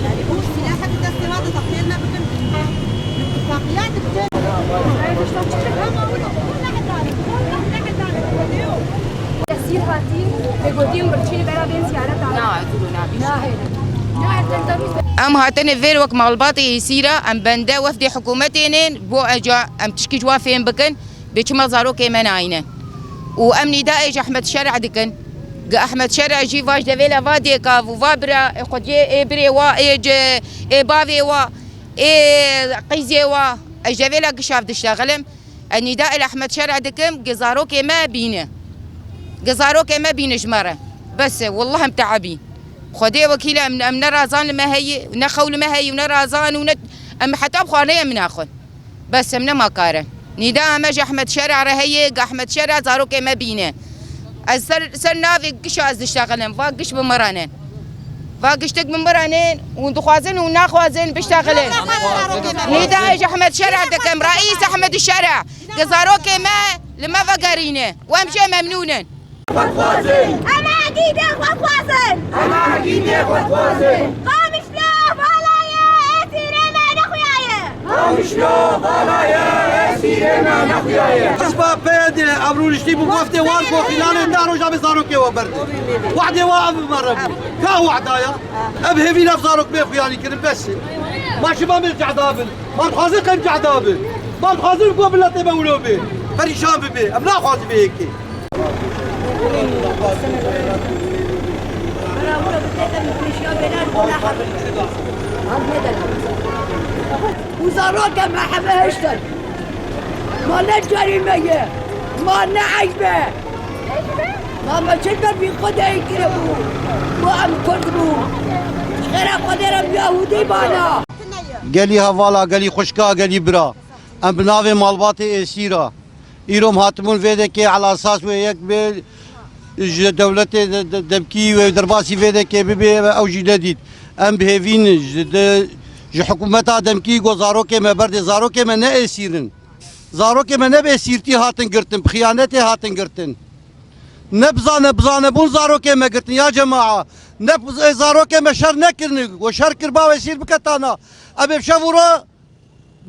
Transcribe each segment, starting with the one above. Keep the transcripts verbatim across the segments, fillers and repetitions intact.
Yani bu siyaseti teslimatı takdirine bakın. İttifakiyet bitti. Tesir hatî ve gotin birçî bera bên ziyareta. Na, ez û nabî. Nahêle. Nahêle. Em hatine vêr wek malbatê Êsîra, em bende wefdê hikûmetê nên, bo eca em tişkî ji wan fêm bikin. Bê çima zarokê me nayîne? Û em nîdayê ji Ehmed Şer'a dikin. Gi Ehmed Şer'a jî va ji devêla va dêka û va bira, ê xwediyê, ê birê wa, ê ci, ê bavê wa, ê qîzê wa, ez ji devêla gişav diştexilim. Ez nîdayê li Ehmed Şer'a dikim, gi zarokê me bîne. Gi zarokê me bîne ji me re. Bes e, wallah em teebî. Xwedê wekîl e, em, em ne razan li me heye, ne xew li me heye û ne razan û ne, em heta bi xwarinê em naxwin. Bes em nema kar in. Nîda me ji Ehmed Şer'a re heye, gi Ehmed Şer'a zarokê me bîne. Ez ser, ser navê gişa ez diştexilim. Va giş bi min re nin. Va giştik bi min re nin û dixwazin û naxwazin biştexilin. Nîda ji Ehmed Şer'a dikim, reîs Ehmed Şer'a. Gi zarokê me li me vegerîne. Û em jê memnûn in. Xwe dixwazin. Em aqîdê xwe dixwazin. Em aqîdê xwe dixwazin. Qamişlo vala ye, esîrê me nexuyaye. Qamişlo vala ye, esîrê me nexuyaye. Hizba P Y D ev rûniştî bû, weftê wan ku xîlalê deh roja bi zarokê we berdin. Wehdê wa ev bi me re bû. Ka wehda ya? Ev hêvî ev zarok bê xuyanî kirin, bes e. Ma şiba min cehda bin. Ma dixwazin qem cehda bin. Ma dixwazin ku miletê me wilo bê. Perîşan bibe. Em naxwazin vê yekê. Û zarokê me heme hiştin. Ma ne cerîme ye. Ma ne eyb e. Ma me çi derdî Xwedê kiribû. Ku em Kurd bû. Ji xêra Xwedê re em Yahûdî bana. Gelî hevala, gelî xwişka, gelî bira. Em bi navê malbatê Êsîra. Îro em hatibûn vê dekê ela esas wê yek bê ji dewletê de, de, demkî wê derbasî vê dekê bibê ve ew jî nedît. Em bi hêvî ne ji de, ji hikûmeta demkî got zarokê me berdê, zarokê me ne êsîr in. Zarokê me ne bi êsîrtî hatin girtin, bi xiyanetê hatin girtin. Ne bizane, bizane bûn zarokê me girtin ya cemaa. Ne biz-, ê zarokê me şer nekirin, we şer kir ba êsîr biketana. Em ê bi şev û ro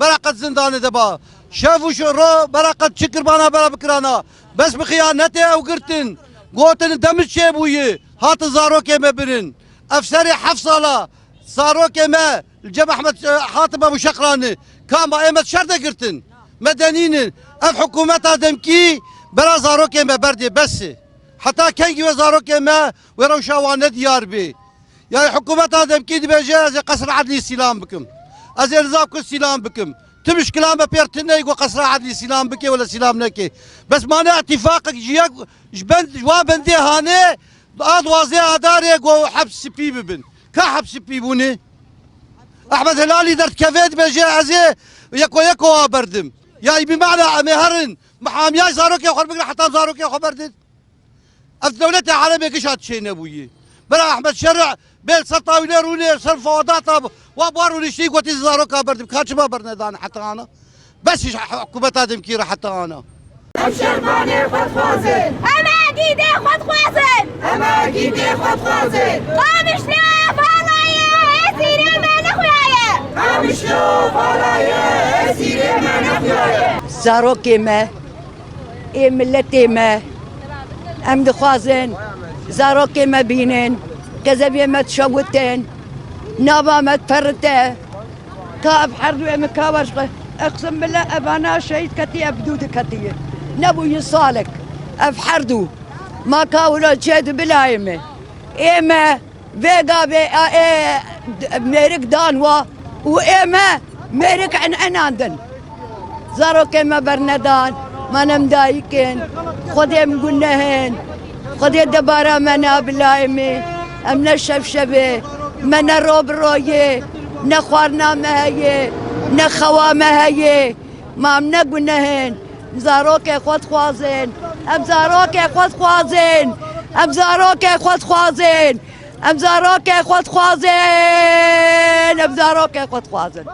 bera qet zindanê de ba. Şev û şo-, ro bera qet çi kirbana bera bikirana. Bes bi xiyanetê ew girtin. Gotin demir çêbûye. Hatin zarokê me birin. Ev serê heft sala zarokê me li cem Ehmed, e, Hatib Ebû Şeqranî. Ka ma ê me şer de girtin. Medenî nin. Ev hikûmeta demkî bera zarokê me berdê bes e. Heta kengî we zarokê me wê rewşa wan ne diyar bê. Yani hikûmeta demkî dibêje ez ê Qesra Edlî sîlam bikim. Ez ê Riza Kut sîlam bikim. Tu mişkila me pêr tune ku Qesra Edlî sîlam bike wele sîlam neke. Bes mane îtîfaqek ji yek ji ben, ji wa bendê hane a duwazdeh Adarê ku heps spî bibin. Ka heps spî bûne? Ehmed Hilalî derdikeve dibêje ez ê yeko yeko a berdim. Yani bi mana em ê herin mihamiya zarokê xwe bigirin heta zarokê xwe berdin. Ev dewletê alemê gişa çênebûyî. Bira Ehmed Şerî bê ser tawîlê rûnê, ser fadata wa bar rûniştî gotî zaroka berdim. Ka çima bernedane heta ana? Bes ji hikûmeta demkî re heta ana. Em şervanê xwe dixwazin. Em aqîdê xwe dixwazin. Em aqîdê xwe dixwazin. Qamişlo vala ye, esîrê me nexuyaye. Qamişlo vala ye, esîrê me nexuyaye. Zarokê me, ê miletê me. Em dixwazin zarokê me bînin, kezebiyê me dişewitin, nava me diperite. Ka ev her du ê min ka weş be. Eqsim bile evana şehîd ketiye, bi dû diketiye. Nebûye salek. Ev her du. Ma ka wilo çê di bilayê me. Ê me. Vê gavê a, ê, d-, mêrik dan wa û ê me mêrik enenandin. Zarokê me bernedan, me nem dayik in. Xwedê em guneh in. Xwedê debara me nabilayê me. Em ne şevşevê, me ne ro bi royê, ne xwarina me heye, ne xewa me heye. Ma em ne guneh in. Em zarokê xwe dixwazin. Em zarokê xwe dixwazin. Em zarokê xwe dixwazin. Em zarokê xwe dixwazin, em zarokê xwe dixwazin.